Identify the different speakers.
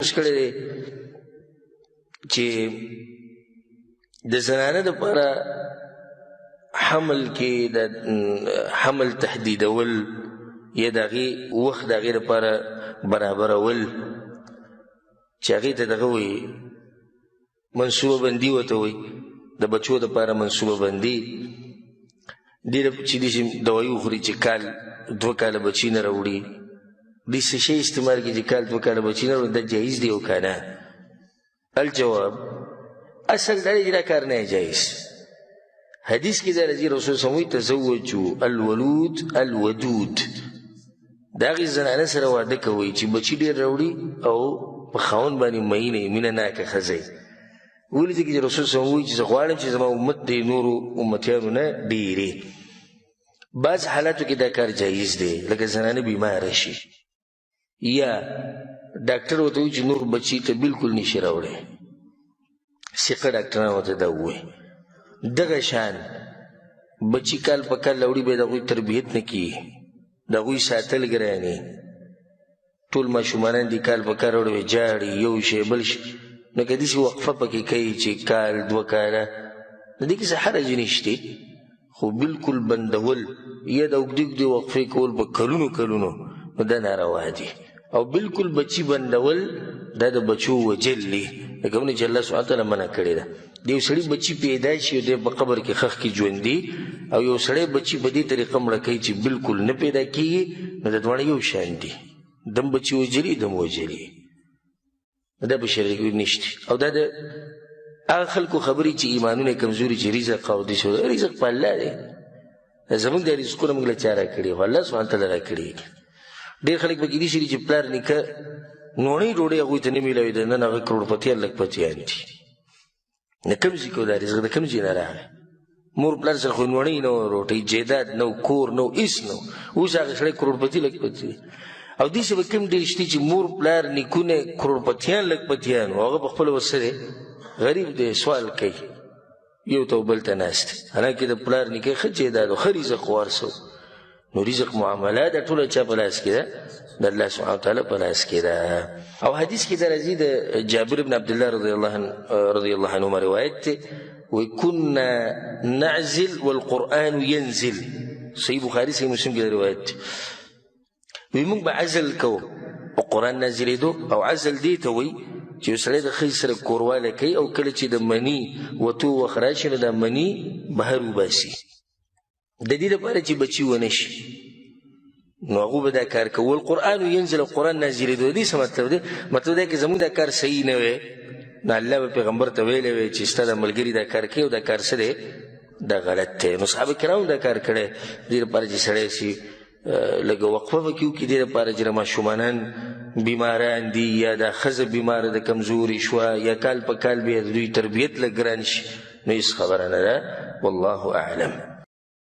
Speaker 1: کړی دی چې د زنانه دپاره حمل کې د حمل تحدیدول یا د هغې وخت د هغې دپاره برابرول، چې هغې ته دغه وایي منصوبه بندي ورته وایي، د بچو دپاره منصوبه بندي دې چې داسې دوایي وخوري چې کال دوه کاله بچي نه راوړي، دې څه شی استعمال کړي چې کال دوه کاله بچي نه راوړي، دا جایز دی او که نه؟ الجواب اصل دا دی چې دا کار نه جایز. حدیث کې دا راځي رسول صلی الله علیه وسلم تزوجوا الولود الودود، د هغې زنانه سره واده کوئ چې بچي ډېر راوړي او په خاوند باندې مئینه وي، مینه ناکه ښځه وي. ولې ځکه چې رسول صلی الله علیه وسلم وایي چې زه غواړم چې زما امت د نورو امتیانو نه ډېرې. بعض حالاتو کې دا کار جایز دی، لکه زنانه بیماره شي یا ډاکټر ورته وایي چې نور بچي ته بالکل نشي راوړی، ثقه ډاکټران ورته دا ووایي. دغه شان بچي کال په کال راوړي، بیا د هغوی تربیت نه کېږي، د هغوی ساتل ګراني، ټول ماشومانان دي کال په کال راوړي، ژاړي یو شی بل شی. نو که داسې وقفه پکې کوي چې کال دوه کاله، نو دې کې څه حرج نشته، خو بالکل بندول یا د اوږدې اوږدې وقفې کول په کلونو کلونو، نو دا ناروا دي. او بالکل بچي بندول دا د بچو وژل دي، لکه مونږ چې الله سبحانه وتعالی منع کړې ده. د یو سړي بچي پیدا شي او دی په قبر کې ښخ کړي ژوندي، او یو سړی بچي په دې طریقه مړه کوي چې بالکل نه پیدا کېږي، نو د دواړه یو شان دي، دم بچي وژلي دم وژلي، دا په شریعت کې نشته. او دا د هغه خلکو خبرې چې ایمانونه کمزوري، چې رزق او داسې رزق په الله دی، زموږ د رزقونه موږ له چا راکړي، خو الله سبحانه وتعالی راکړي. ډېر خلک پکې داسې دي چې پلار نیکه نوڼۍ ډوډۍ هغوی ته نه میلاوېده، نن هغه کروړپتیان لکپتیان دي. د کوم ځای کو دا رزق د کوم ځای نه راغی؟ مور پلار سره خو نوڼۍ نه وه، روټۍ جایداد نه و، کور نه و، هېڅ نه و. اوس هغه سړی کروړپتي لکپتي دی. او داسې به کوم ډېر شته چې مور پلار نیکونه کروړپتیان لکپتیان وو، هغه په خپله اوس څه دی؟ غریب دی، سوال کوي، یو ته بل ته ناست دی. حالانکه د پلار نیکه ښه جایداد و، ښه رزق ورسو. نو رزق معامله دا ټوله چا په لاس کې ده؟ د الله سبحانه وتعالی په لاس کې ده. او حدیث کې دا راځي د جابر بن عبدالله رضی الله عنه، رضی الله عنهما روایت دی، وایي كنا نعزل والقرآن ينزل. صحیح بخاري صحیح مسلم کې دا روایت دی. وایي موږ به عزل کوو او قرآن نازلېدو. او عزل دې ته وایي چې یو سړی د ښځې سره کوروالی کوي او کله چې د مني وتو وخت راشي نو دا مني بهر وباسي، د دې لپاره چې بچي ونه شي. نو هغو به دا کار کول. قرآن ینزل، قرآن نازلېدو. دې څه مطلب دی؟ مطلب دا که زموږ دا کار صحیح نه وی نو الله به پیغمبر ته ویلی وی چې ستا د ملګري دا کار کوي او دا کار څه دی؟ دا غلط دی. نو صحابه کرامو دا کار کړی دې لپاره چې سړی شي لږه وقفه پکې وکړي، دې لپاره چې ماشومانان بیماران دي یا دا ښځه بیماره ده کمزورې شوه یا کال په کال بیا د دوی تربیت لږ ګران شي، نو هېڅ خبره نه ده. والله اعلم.